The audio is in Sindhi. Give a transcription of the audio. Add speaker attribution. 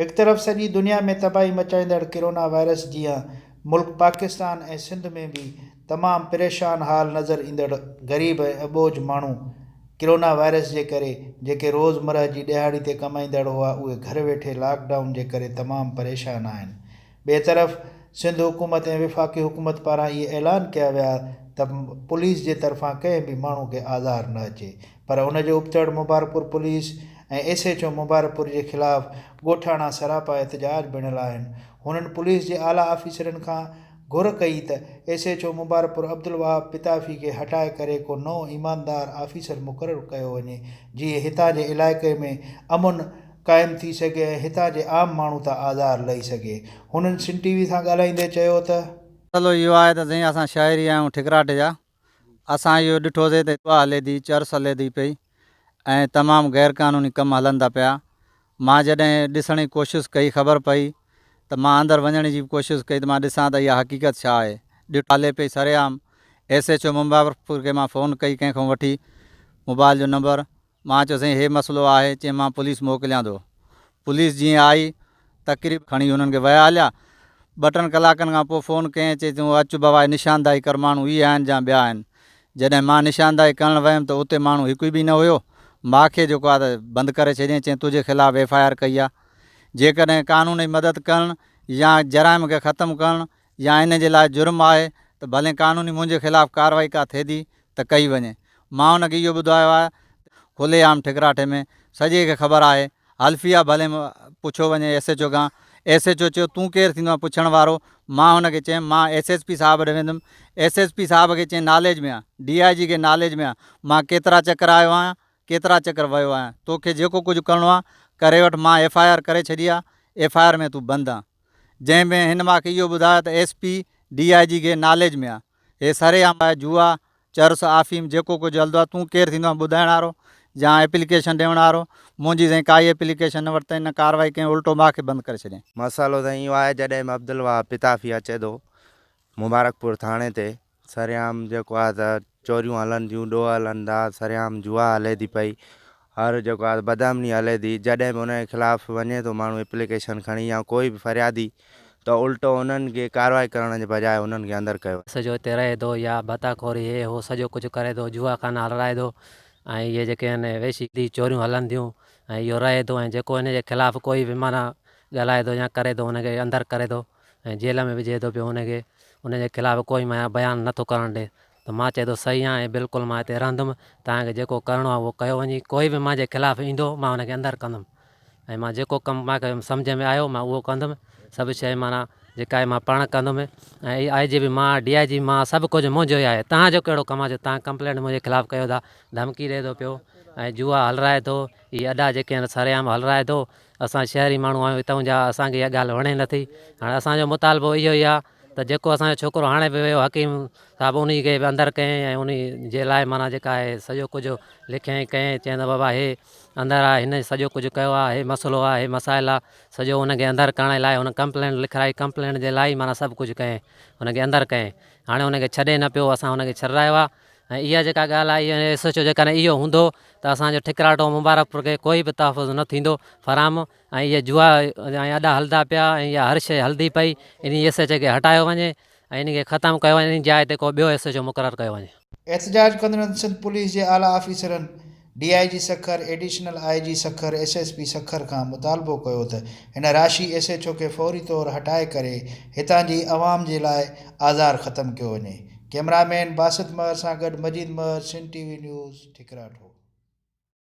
Speaker 1: هڪ طرف سڄي دنيا ۾ تباهي مچائيندڙ ڪرونا وائرس جيان ملڪ پاڪستان ۽ سنڌ ۾ به تمام پريشان حال نظر ايندڙ غريب ۽ اٻوجهه ماڻهو ڪرونا وائرس جي ڪري جيڪي روز مرهه جي ڏهاڙي تي ڪمائيندڙ هئا اهي گهر ويٺي لاڪ ڊائون جي ڪري تمام پريشان آهن ٻئي طرف سنڌ حڪومت ۽ وفاقي حڪومت پاران اهي اعلان ڪيا ويا ته پوليس جي طرفان ڪنهن به ماڻهو کي آزار نه اچي پر ان جي ابتڙ Mubarakpur police ۽ S H O Mubarakpur جي خلاف ڳوٺاڻا سراپا احتجاج بڻيل آهن هنن پوليس جي اعليٰ آفيسرن کان گهر ڪئي ته S H O Mubarakpur Abdul Wahab Pitafi کي هٽائي ڪري ڪو نئون ايماندار آفيسر مقرر ڪيو وڃي جيئن هتان جي علائقي ۾ امن قائم ٿي سگهي ۽ هتان جي عام ماڻهو تان آزار لهي سگهي. هنن سن ٽي وي سان ڳالهائيندي چيو ته.
Speaker 2: مسئلو اهو آهي ته سائين اسان شاعري آهيون ٺڪراٺ جا اسان اهو ڏٺوسي ته جوا هلي ٿي چرس هلي ٿي پئي ۽ تمام غير قانوني ڪم هلن ٿا پيا مان جڏهن ڏسڻ جي ڪوشش ڪئي خبر پئي ته مان اندر وڃڻ جي به ڪوشش ڪئي ته مان ڏسان ته اها حقيقت ڇا آهي ڏٺو هلي پئي سرعام ايس ايڇ او مبارڪپور کي مان فون ڪئي ڪنهن کان وٺي موبائل جو نمبر مان چيو سائين هي مسئلو آهي، چيائين مان پوليس موڪليان ٿو. پوليس جيئن آئي تقريب کڻي هنن کي ويا هليا. ٻه ٽن ڪلاڪن کان پوء فون ڪيائين چي تون اچ بابا هي نشانداهي ڪر ماڻهو اهي آهن جا ٻيا آهن. جڏهن مان نشانداهي ڪرڻ ويم ته اتي ماڻهو هڪ به نه هيو. مان کي جيڪو آهي ته بند ڪري ڇڏيائين چيائين تنهنجي خلاف ايف I R ڪئي آهي. جيڪڏهن قانون جي مدد ڪرڻ يا جرائم کي ختم ڪرڻ يا ان جي لاء جرم آهي ته ڀلين قانوني منهنجي خلاف ڪارروائي ڪا ٿئي ٿي ته ڪئي وڃي. مان ان کي اهو ٻڌايو آهي ته کلي عام ٺڪراٺي ۾ سڄي کي خبر آهي، حلفيه ڀلين پڇيو وڃي ايس ايڇ او کان. ايس ايڇ او چيو تون ڪير ٿيندو آهين پڇڻ وارو؟ مان هن کي چيم مان ايس ايس پي صاحب ڏي ويندم. ايس ايس پي صاحب کي چيائين ناليج ۾ آهيان، ڊي I جي کي ناليج ۾ آهيان، مان ڪيترا چڪر آيو آهيان، ڪيترا چڪر ويو آهيان، توکي جيڪو ڪجهه ڪرڻو آهي ڪري وٺ، مان ايف I R ڪري ڇڏي آهي، ايف I R ۾ تون بند آهين. جنهن ۾ هن مان کي اهو ٻڌايو ته ايس پي، ڊي I جي کي ناليج ۾ آ. هي سري عام آهي جوا، چرس، آفيم جيڪو ڪجهه هلندو آ تون ڪير ٿيندو آن ٻڌائڻ وارو يا ايپليڪيشن ڏيڻ وارو. منهنجي سائين ڪائي ايپليڪيشن نه ورتائين نه ڪارروائي ڪيائين الٽو مان کي بند ڪري ڇڏيائين.
Speaker 3: مسئلو سائين اهو آهي جڏهن به عبدالوهاب پتافي اچي ٿو مبارڪپور ٿاڻي تي سرعام جيڪو آهي ته چوريون هلن ٿيون ڏوهه هلن ٿا سرعام جوا هلي ٿي پئي هر جيڪو آهي بدامني هلي ٿي جڏهن به ان جي خلاف وڃي ٿو ماڻهو اپليڪيشن کڻي يا ڪوئي به فريادي ته الٽو انهن کي ڪارروائي ڪرڻ جي بجاء انهن کي اندر ڪيو
Speaker 4: سڄو هتي رهي ٿو يا ڀتا خوري هي هو سڄو ڪجهه ڪري ٿو جوا خانا هلرائي ٿو ۽ اهي جيڪي آهن ويشي the چوريون هلن ٿيون ۽ اهو رهي ٿو ۽ جيڪو هن جي خلاف ڪوئي به معنيٰ ڳالهائي ٿو يا ڪري ٿو ان کي اندر ڪري ٿو ۽ جيل ۾ وجهي ٿو پيو ان کي ان جي خلاف ڪوئي معنيٰ بيان نه ٿو ڪرڻ ڏي ته مان چئي ٿو صحيح آهيان ۽ بلڪل مان هتي رهندم توهان کي جيڪو ڪرڻو آهي اهو ڪيو وڃي ڪوئي به مان جي خلاف ايندو مان ان کي اندر ڪندم ۽ مان جيڪو ڪم مان کي سمجهه ۾ آيو مان اهو ڪندم سڀ شيء معنيٰ جيڪا آهي مان پاڻ ڪندم ۽ آء جي به مان ڊي I جي مان سڀ ڪجهه منهنجو ئي آهي توهان جو ڪهڙو ڪم آهي جو توهان ڪمپلينٽ منهنجي خلاف ڪيو ٿا ڌمڪي ڏئي ٿو پيو ۽ جوا هلرائي ٿو اهي اڏا جيڪي آهن سرعام هلرائي ٿو اسان شهري ماڻهو آهيون هتان جا اسان کي اها ڳالهه وڻي نٿي هاڻي اسان جو مطالبو اهو ئي آهي ته جيڪو اسان جو ڇوڪرو هاڻي به ويو حڪيم صاحب انهي کي به اندر ڪيائين ۽ انهي جي لاء معنيٰ جيڪا آهي سڄو ڪجهه لکيائين ڪيائين چيائين ته بابا هي اندر آهي هن سڄو ڪجهه ڪيو آهي هي مسئلو آهي هي مسائل آهي سڄو ان کي اندر ڪرڻ لاء هن ڪمپلينٽ لکرائي ڪمپلينٽ جي لاء ئي معنيٰ سڀ ڪجهه ڪيائين هن کي اندر ڪيائين هاڻي هن کي ڇڏي نه پيو اسان هن کي ڇڏرايو آهي ۽ اها جيڪا ڳالهه آهي اهو ايس ايڇ او جيڪڏهن اهو هوندو ته اسان جو ٺڪراٽو مبارڪپور کي ڪوئي به تحفظ نه ٿيندو فراهم ۽ اهي جوا ۽ اڏا هلندا پيا ۽ اها هر شيء هلندي پئي انهي ايس ايڇ او کي هٽايو وڃي ۽ انهي کي ختم ڪيو وڃي انهي جاء تي ڪو ٻيو ايس ايڇ او مقرر ڪيو وڃي.
Speaker 1: احتجاج ڪندڙن سنڌ پوليس جي اعليٰ آفيسرن D I G Sukkur, additional I G Sukkur, S S P Sukkur کان مطالبو ڪيو ته هن راشي ايس ايڇ او کي فوري طور هٽائي ڪري هتان جي عوام جي لاء آزار ختم ڪيو وڃي. ڪئميرا مين باسط مهر سان گڏ Majeed Mehar, Sindh T V news, Thikratho.